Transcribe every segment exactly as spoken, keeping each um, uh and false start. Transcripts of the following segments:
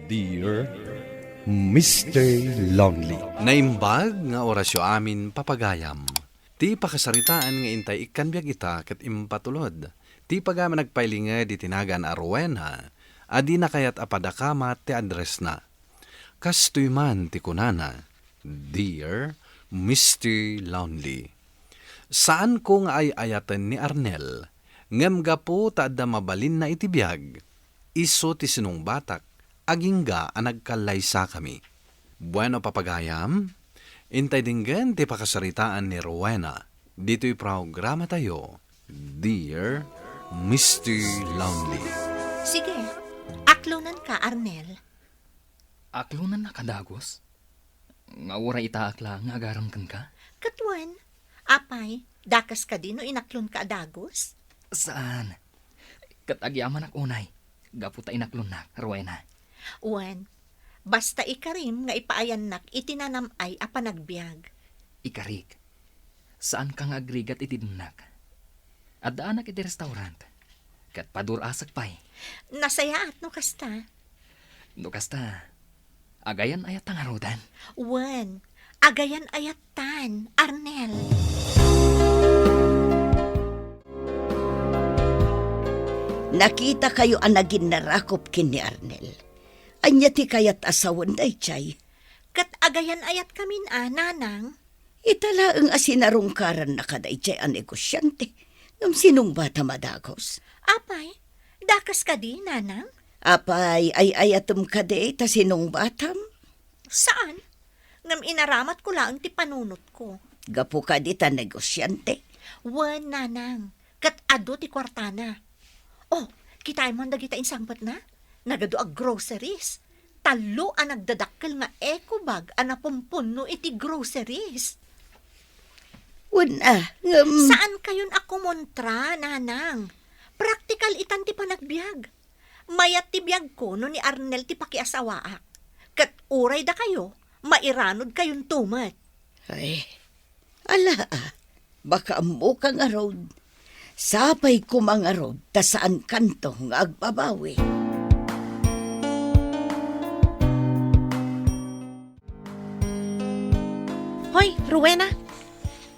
Dear Mister Lonely. Naimbag nga orasyo amin, papagayam. Ti pakasaritaan nga intay ikkan biag ita ket impatulod. Ti pagayam a nagpailinged iti nagan a Rowena, a dina kayat a padakamat ti addressna. Kastoy man ti kunana, "Dear Mister Lonely, saanko nga ay-ayaten ni Arnel, ngem gapu ta adda mabalinna iti biag, isu ti sinungbatak, agingga a nagkallaysakami." Bueno, papagayam, intay denggen ti pakasaritaan ni Rowena ditoy programatayo, Dear Mister Lonely. Sige, aklonanka, Arnel. Aklonannak a dagus? Nga uray itaak laeng nga agaram kenka? Ket wen, apay, dakes kadi no inaklonka a dagus? Saan. Ket agyamanak unay, gapu ta inaklonnak, Rowena. Wen, basta ikarim nga ipaayannak iti nanam-ay a panagbiag. Ikarik, saanka nga agrigat iti dimnak. Addaanak iti restaurant, ket padur-asek pay. Nasayaat no kasta. No kasta, agayan-ayatta ngaruden? Wen, agayan-ayattan, Arnel. Nakitakayo a naginnarakop ken ni Arnel. Ania ti kayat a sawen daydiay? Ket agayan-ayatkamin a, nanang. Ita laeng a sinarungkaranna kadaydiay a negosiante, ngem sinungbatam a dagus. Apay, dakes kadi, nanang? Apay, ay-ayatem kadi ta sinungbatam? Saan. Ngem inaramatko laeng ti panunotko. Gapu kadi ta negosiante? Wen, nanang. Ket adu ti kuartana. Oh, kitaem man dagita insangpetna? Nagadu a groceries. Tallo a nagdadakkel nga eco bag a napumpunno iti groceries. Wen a, ngem saankayon a kumontra, nanang. Praktikal itan ti panagbiag. Mayat ti biagko no ni Arnel ti pakiasawaak. Ket uray dakayo, mairanudkayonto met. Ay, ala, ah, baka ammoka ngarud. Sapay koma ngarud ta saankanto nga agbabawi. Hoy, Rowena!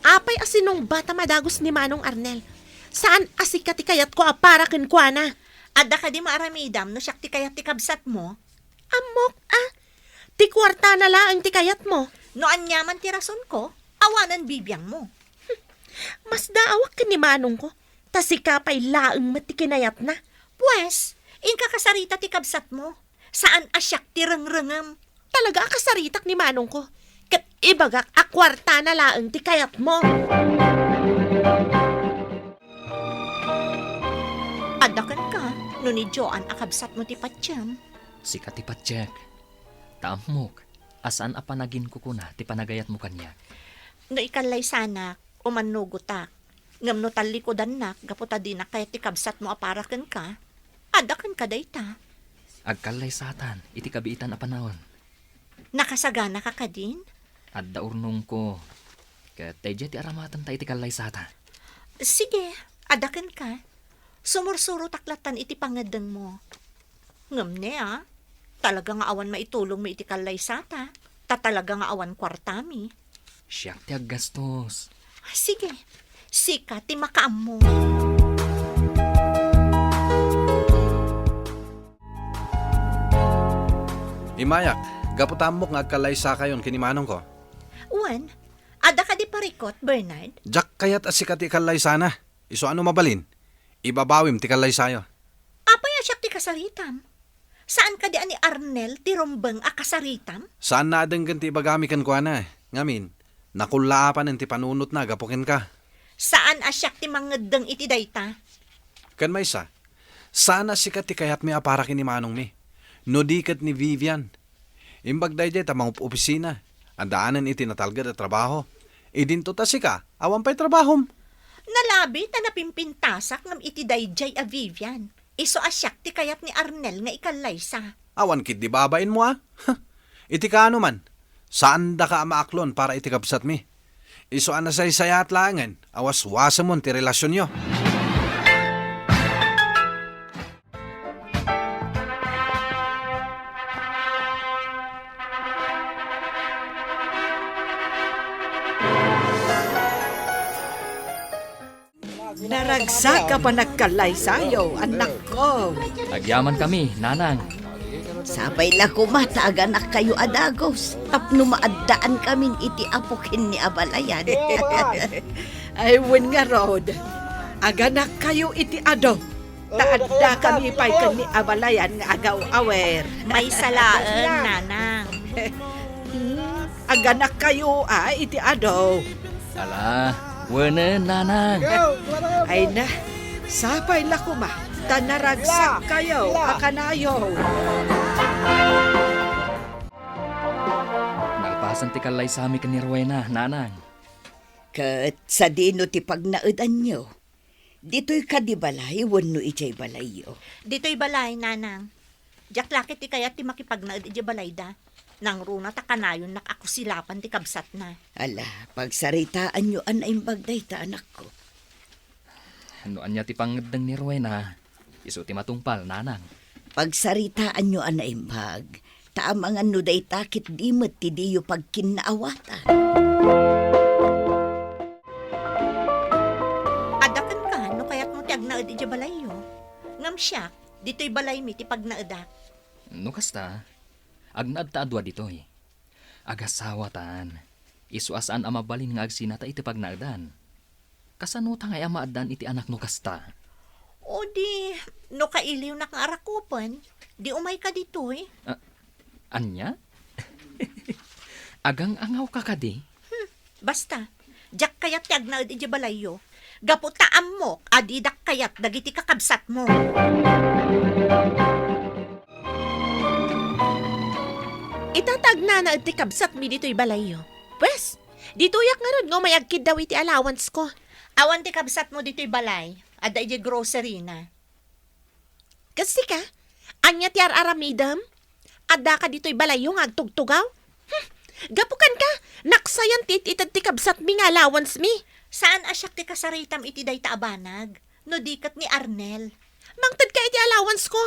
Apay a sinungbatam a dagus ni Manong Arnel? Saan a sika ti kayatko a para kenkuana? Adda kadi maaramidam no siak ti kayat ti kabsatmo? Ammok, a. Ti kuartana laeng ti kayatmo. No aniaman ti rasonko, awanen bibiangmo. Masdaawak ken ni manongko, ta sika pay laeng met ti kinayatna. Pues, inka kasarita ti kabsatmo. Saan a siak ti rengrengem. Talaga a kasaritak ni manongko, ket ibagak a kuartana laeng ti kayatmo. Adda kenka, no ni Joan a kabsatmo ti patiem. Sika ti patiek. Ta ammok a saan a panaginkukuna ti panagayatmo kaniak. No ikallaysanak, umannugotak. Ngem no tallikudannak gapu ta dinak kayat ti kabsatmo a para kenka, adda kenka dayta. Agkallaysatan iti kabiitan a panawen. Nakasaganaka kadin? Adda urnongko. Ket daydiay ti aramatenta iti kallaysata. Sige, adda kenka. Sumursurotak lattan iti pangeddengmo. Ngem ne, a, talaga nga awan maitulongmi iti kallaysata, ta talaga nga awan kuartami. Siak ti aggastos. Sige, sika ti makaammo. Imayak, gapu ta ammok nga agkallaysakayon ken ni manongko. Wen, adda kadi parikut, Bernard? Diak kayat a sika ti ikallaysana. Isu a no mabalin, ibabawim ti kallaysayo. Apay a siak ti kasaritam? Saan kadi a ni Arnel ti rumbeng a kasaritam? Saanna a denggen ti ibagami kenkuana. Ngamin, nakullaapanen ti panunotna gapu kenka. Saan a siak ti mangeddeng iti dayta. Ken maysa, saan a sika ti kayatmi a para ken ni manongmi, no di ket ni Vivian. Imbag daydiay ta mangup-opisina, addaanen iti natalged a trabaho. Idinto ta sika, awan pay trabahom. Nalabi ta napimpintasak ngem iti daydiay a Vivian. Isu a siak ti kayat ni Arnel nga ikallaysa. Awan ketdi babainmo, a? Iti kaano man, saandaka a maaklon para iti kabsatmi. Isu a nasaysayaat laengen a waswasemon ti relasionyo. Agsaga panagkallaysayo, anakko. Agyamankami, nanang. Sapay la koma ta aganakkayo a dagus tapno maaddaankamin iti apo ken ni abalayan. Ay, wen ngarud, aganakkayo iti adu, ta addakami pay ken ni abalayan nga agaw-awer. Maysa laeng, nanang. Hmm, aganakkayo a iti adu. Ala, wenen, nanang. Ay na, sapay la koma, ta naragsakkayo a kanayon. Nalpasan ti kallaysami ken ni Rowena, nanang. Ket sadino ti pagnaedanyo? Ditoy kadi balay wenno idiay balayyo? Ditoy balay, nanang. Diak la ket ti kayat ti makipagnaed idiay balayda. Nangruna ta kanayonnak a kusilapan ti kabsatna. Ala, pagsaritaanyo a naimbag dayta, anakko. No ania ti pangngeddeng ni Rowena, isu ti matungpal, nanang. Pagsaritaanyo a naimbag, ta amangan no dayta ket di met ti diyo pagkinnaawatan. Adda kenka no kayatmo ti agnaed idiay balayyo. Ngem siak, ditoy balaymi ti pagnaedak. No kasta, agnaedta a dua ditoy. Agasawatan. Isu a saan a mabalin nga agsinata iti pagnaedan. Kasano ta ngay a maaddaan iti anak no kasta? O di, no kailiwnak nga arakupen, di umayka ditoy. Ah, ania? Agang-angawka kadi? Hmm, basta, diak kayat ti agnaed idiay balayyo. Gapu ta ammok a didak kayat dagiti kakabsatmo. Ita ta agnanaed ti kabsatmi ditoy balayyo. Pues, ditoyak ngarud nga umay agkiddaw iti allowance ko. Awan ti kabsatmo ditoy balay. Adda idiay grocery na. Kas sika? Ania ti ar-aramidem? Addaka ditoy balayyo nga agtugtugaw? Hmm, gapu kenka, naksayan ti it-ited ti kabsatmi nga allowance mi. Saan a siak ti kasaritam iti dayta a banag, no di ket ni Arnel. Mangtedka iti allowance ko.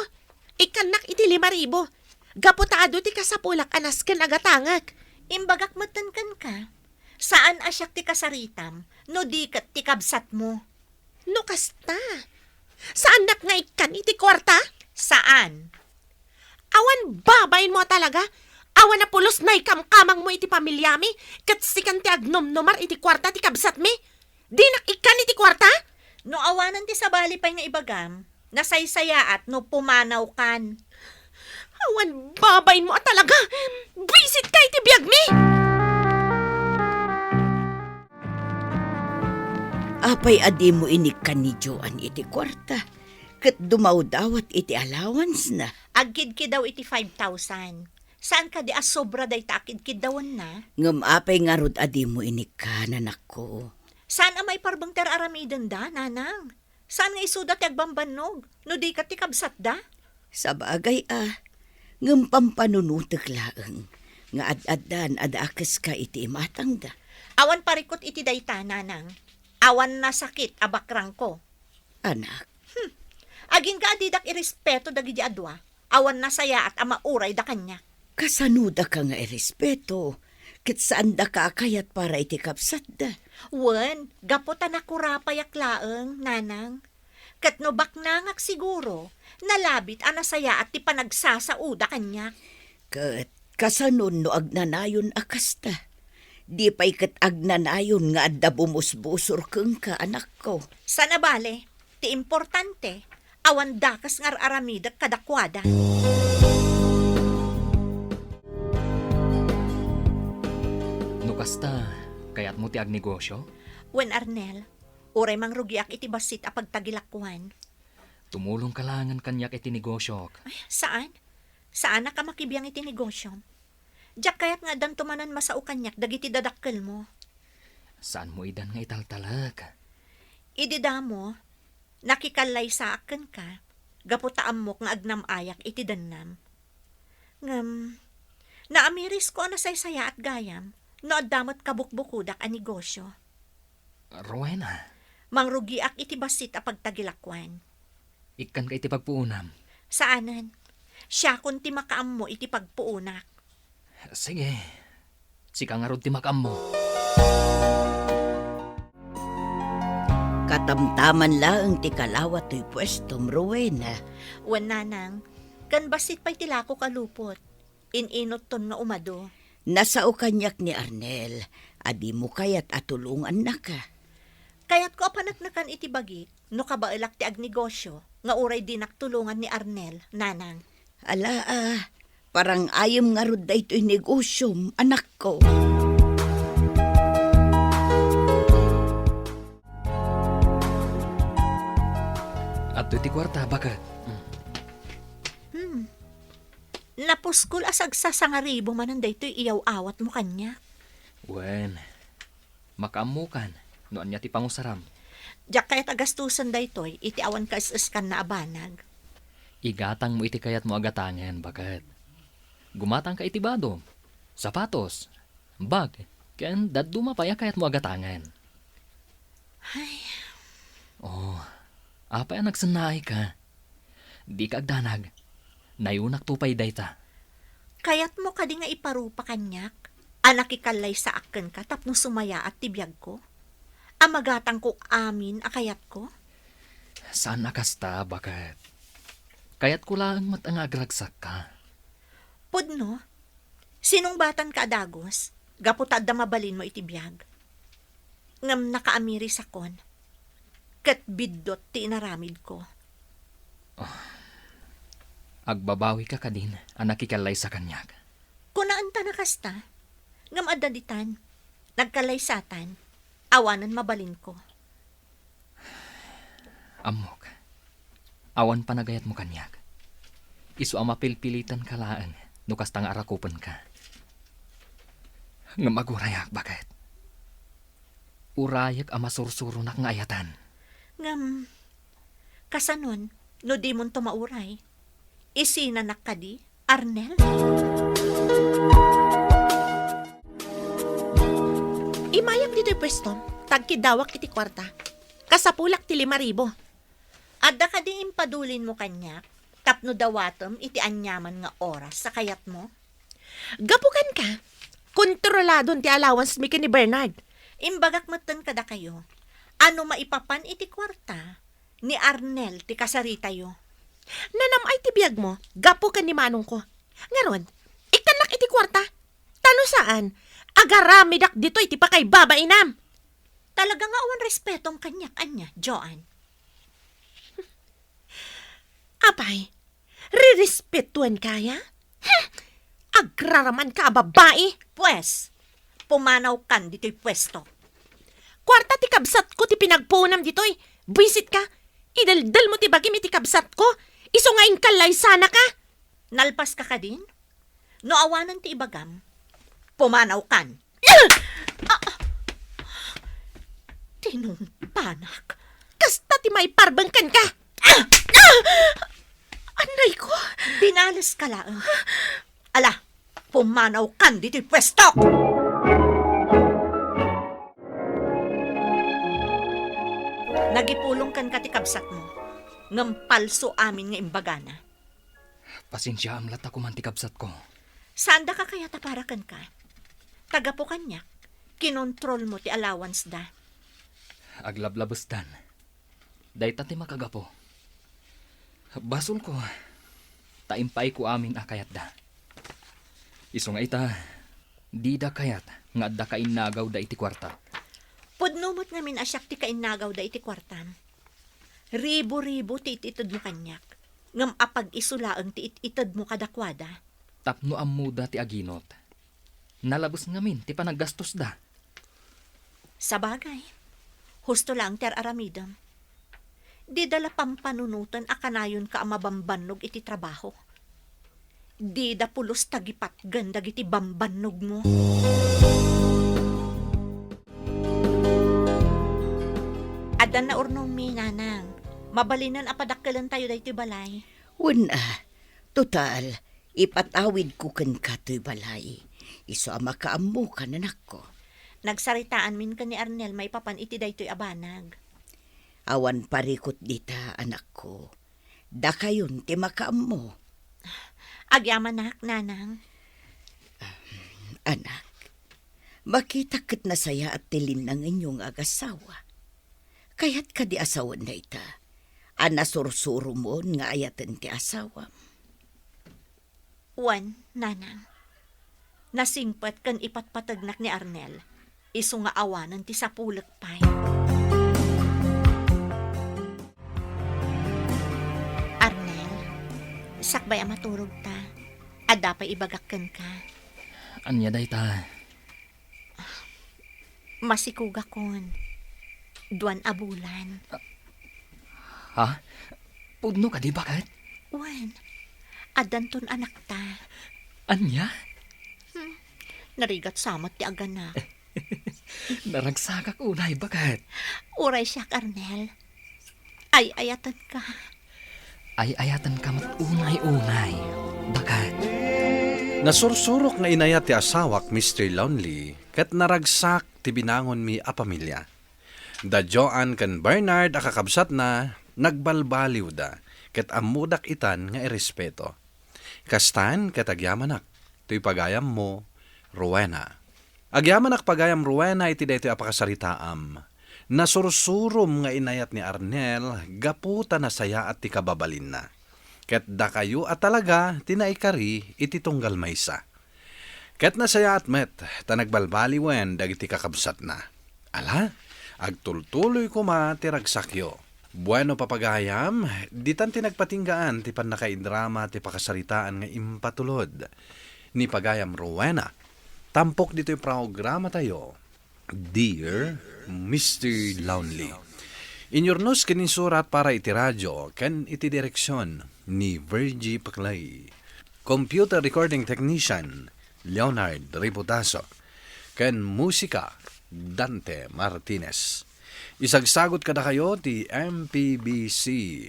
Ikkannak iti lima ribu. Gapu ta adu ti kasapulak a nasken a gatangek. Imbagak metten kenka, saan a siak ti kasaritam, no di ket ti kabsatmo. No kasta, saannak nga ikkan iti kuarta? Saan? Awan babainmo a talaga? Awan a pulos naikamkamangmo iti pamiliami, ket sikan ti agnomnomar iti kuarta ti kabsatmi? Dinak ikkan iti kuarta? No awanan ti sabali pay nga ibagam, nasaysayaat no pumanawkan. Awan babainmo a talaga! Buisitka iti biagmi! Apay a dimo inikkan ni Joan iti kuarta, ket dumawdawat iti allowance na? Agkidkidaw iti five thousand. Saan kadi a sobra dayta a kidkiddawenna? Ngem apay ngarud a dimo inikkan, anakko? Saan a maiparbeng ti ar-aramidenda, nanang? Saan nga isuda ti agbambannog, no di ket ti kabsatda? Sabagay a, ngem pampanunotek laeng nga ad-addan a dakeska iti imatangda. Awan parikut iti dayta, nanang. Awan nasakit a bakrangko. Anak. Hmm. Agingga a didak irespeto dagidi a dua. Awan nasayaat a maurayda kaniak. Kasanodaka nga irespeto, ket saandaka a kayat para iti kabsatda? Wen, gapu ta nakurapayak laeng, nanang. Ket no baknangak siguro, nalabit a nasayaat ti panagsasaoda kaniak. Ket kasanon no agnanayon a kasta? Di pay ket agnanayon nga adda bumusbusor kenka, anakko. Saan a bale, ti importante, awan dakes nga ar-aramidek kadakuada. No kasta, kayatmo ti agnegosio? Wen, Arnel, uray mangrugiak iti bassit a pagtagilakuan. Tumulongka laengen kaniak iti negosiok. Ay, saan? Saanak a makibiang iti negosiom. Diak kayat nga addanto manen masao kaniak dagiti dadakkelmo. Saanmo idan nga italtalek? Idi damo, nakikallaysaak kenka, gapu ta ammok nga agnam-ayak iti dennam. Ngem, naamirisko a nasaysayaat gayam no adda met kabukbukodak a negosio. Rowena. Mangrugiak iti bassit a pagtagilakuan. Ikkanka iti pagpuonam. Saanen. Siakon ti makaammo iti pagpuonak. Sige. Sika ngarud ti makaammo. Katamtaman laeng ti kalawa toy puestom, Rowena. Wen, nanang, ken bassit pay ti lakok a lupot. In-inutton nga umadu. Nasao kaniak ni Arnel, a dimo kayat a tulongannaka. Kayatko a paneknekan iti bagik no kabaelak ti agnegosio nga uray dinak tulongan ni Arnel, nanang. Ala, a, parang-ayem ngarud daytoy negosiom, anakko. Adtoy ti kuarta, baket. Hmm. Napuskol a sagsasangaribu manen daytoy iyaw-awatmo kaniak. Wen, makaammokan no ania ti pangusaram. Diak kayat a gastusen daytoy iti awan kaes-eskanna a banag. Igatangmo iti kayatmo a gatangen, baket. Gumatangka iti badom, sapatos, bag, ken dadduma pay a kayatmo a gatangen. Ay. Oh, apay a nagsennaayka? Dika agdanag. Nayonakto pay dayta. Kayatmo kadi nga iparupa kaniak a nakikallaysaak kenka tapno sumayaat ti biagko? A magatangko amin a kayatko? Saan a kasta, baket. Kayatko laeng met nga agragsakka. Pudno, sinungbatanka a dagus gapu ta adda mabalinmo iti biag. Ngem nakaamirisakon, ket biddut ti inaramidko. Ah, agbabawika kadin a nakikallaysa kaniak? Kunaenta a kasta, ngem adda ditan, nagkallaysatan, awanen mabalinko. Ammok, awan panagayatmo kaniak. Isu a mapilpilitanka laeng no kasta nga arakupenka. Ngem agurayak, baket. Urayek a masursuronak nga ayatan. Ngem, kasanon, no dimonto mauray? Isinanak kadi, Arnel? Imayam ditoy puestom, ta agkiddawak iti kuarta. Kasapulak ti lima ribu. Adda kadi impadulinmo kaniak tapno dawatem iti aniaman nga oras a kayatmo? Gapu kenka, kontroladon ti allowance mi ken ni Bernard. Imbagak metten kadakayo a no maipapan iti kuarta ni Arnel ti kasaritayo. Nanam-ay ti biagmo gapu ken ni manongko. Ngarud, ikkannak iti kuarta. Ta no saan, agaramidak ditoy ti pakaibabainam. Talaga nga awan respetom kaniak, ania, Joan? Apay, rirespetuenka aya? Hm! Agraramanka a babai! Pues, pumanawkan ditoy puesto. Kuarta ti kabsatko ti pinagpuonam ditoy. Buisitka, ideldelmo ti bagim iti kabsatko. Isu nga inkallaysanaka. Nalpaska kadin? No awanen ti ibagam, pumanawkan. Ah! Tinungpanak. Kasta ti maiparbeng kenka. Ah! Ah! Anayko! Binaleska laeng. Ala, pumanawkan ditoy puestok! Nagipulong kenka ti kabsatmo, ngem palso amin nga imbagana. Pasensiaam latta koman ti kabsatko. Saandaka kayat a para kenka? Ta gapu kaniak, kinontrolmo ti allowance da. Aglablabesdan. Dayta ti makagapu. Basolko, ta impaayko amin a kayatda. Isu nga ita, dida kayat nga adda kainnagawda iti kuarta. Pudno met ngamin a siak ti kainnagawda iti kuartam. Ribu-ribu ti it-itedmo kaniak, ngem apag-isu laeng ti it-itedmo kadakuada. Tapno ammoda ti aginot, nalabes ngamin ti panaggastosda. Sabagay, husto laeng ti ar-aramidem. Dida la pampanunoten a kanayonka a mabambannog iti trabaho. Dida pulos tagipatgen dagiti bambannogmo. Addan naurnongmi, nanang. Mabalinen a padakkelentayo daytoy balay. Wen a, total, ipatawidko kenka toy balay. Isu a makaammokan, anakko. Nagsaritaanmin ken ni Arnel maipapan iti daytoy a banag. Awan parikut dita, anakko. Dakayon ti makaammo. Agyamanak, nanang. Anak, makitak ket nasayaat ti linnangenyo nga agasawa. Kayat kadi a sawen dayta? A nasursuromon nga ayaten ti asawam? Wen, nanang. Nasingpet ken ipatpategnak ni Arnel. Isu nga awanen ti sapulek pay. Arnel, sakbay a maturogta, adda pay ibagak kenka. Ania dayta? Masikogakon. Duan a bulan. Ha? Pudno kadi, baket? Wen, addanton anakta. Ania? Hmm, narigat sa met ti aganak. Naragsakak unay, baket? Uray siak, Arnel. Ay-ayatenka. Ay-ayatenka met unay-unay, baket? Nasursurok nga inayat ti asawak, Mister Lonely, ket naragsak ti binangonmi a pamilia. Da Joan ken Bernard a kakabsatna, nagbalbaliwda, ket ammodak itan nga irespeto. Kastan ket agyamanak, toy pagayammo, Rowena. Agyamanak pagayam Rowena iti daytoy a pakasaritaam. Nasursurom nga inayat ni Arnel gapu ta nasayaat ti kababalinna. Ket dakayo a talaga ti naikari iti tunggal maysa. Ket nasayaat met ta nagbalbaliwen dagiti kakabsatna. Ala, agtultuloy koma ti ragsakyo. Bueno, papagayam, ditan ti nagpatinggaan ti pannakaidrama ti pakasaritaan nga impatulod ni pagayam Rowena. Tampok ditoy programatayo, Dear Mister Lonely. Inyurnos ken insurat para iti radio ken iti direksion ni Virgie Paclay. Computer recording technician, Leonard Riputaso. Ken musika, Dante Martinez. Isagsagot kadakayo ti M P B C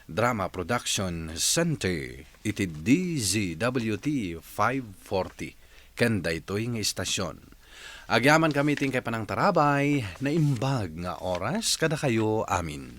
Drama Production Center iti D Z W T five forty. Ken daytoy nga istasyon. Agyamankami ti inkay panangtarabay, naimbag nga oras kadakayo amin.